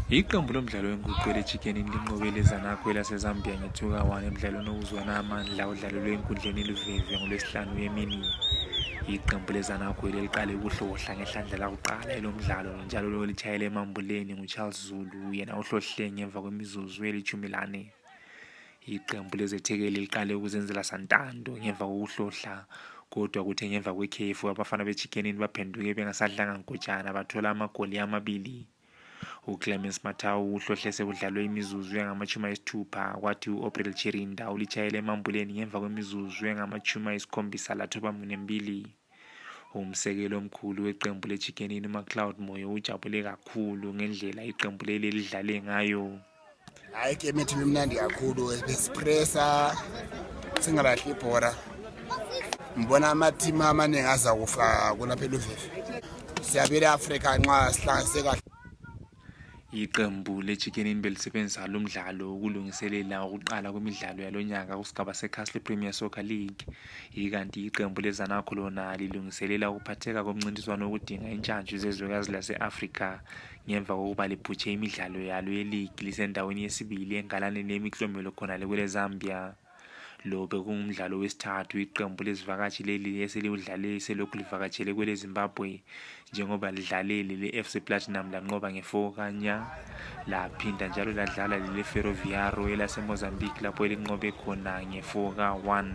Iqembu lomdlalo wenguqu le-Chicken Inn linqobele iZanaco laseZambia nge-2-1 emdlalweni owuzwana amandla odlalelwe enkundleni Luveve ngoLwesihlanu emini. Iqembu leZanaco liqale ukuhlohla ngehlandla lakuqala elomdlalo njalo litshayele emambuleni nguCharles Zulu yena uhlohle ngemva kwemizuzu eli-14. Iqembu lezethekeli liqale ukuzenzela santando ngemva kokuhlohla, kodwa kuthe ngemva kwekhefu abafana be-Chicken Inn baphenduke bengasadlanga nkotshana bathola amagoli amabili. uClemens Matau uhlohle sekudlalwe imizuzu engama-60 kwathi u-Obrel Chirinda ulitshayele emambuleni ngemva kwemizuzu engama-72 lathoba 2. Umsekeli omkhulu weqembu le-Chicken Inn uMcLeod Moyo ujabule kakhulu ngendlela iqembu leli lidlale ngayo. Hayi game ethu imnandi kakhulu besipressa singalahli ibhola. Ngibona ama-team amaningi aza kufa kulapha eLuveve. Siyabela Africa nxa sihlanganise kahle. Iqembu le-Chicken Inn belisebenzisa lo mdlalo ukulungiselela ukuqala kwemidlalo yalonyaka kusigaba se-Castle Premier Soccer League. Ikanti iqembu leZanaco lona lilungiselela ukuphatheka komncintiswano wokudinga intshantshi zezwekazi lase-Afrika ngemva kokuba libhutshe imidlalo yalo ye-league lisendaweni yesibili engalaneni yemiklomelo khona kwele-Zambia. Lo bekungumdlalo wesithathu iqembu lezivakashi leli eseliwudlale selokhu livakatshele kwele-Zimbabwe njengoba lidlalele le-FC Platinum lanqoba nge-4-0, laphinda njalo ladlala lele-Ferroviário elase-Mozambique lapho elinqobe khona nge-4-1.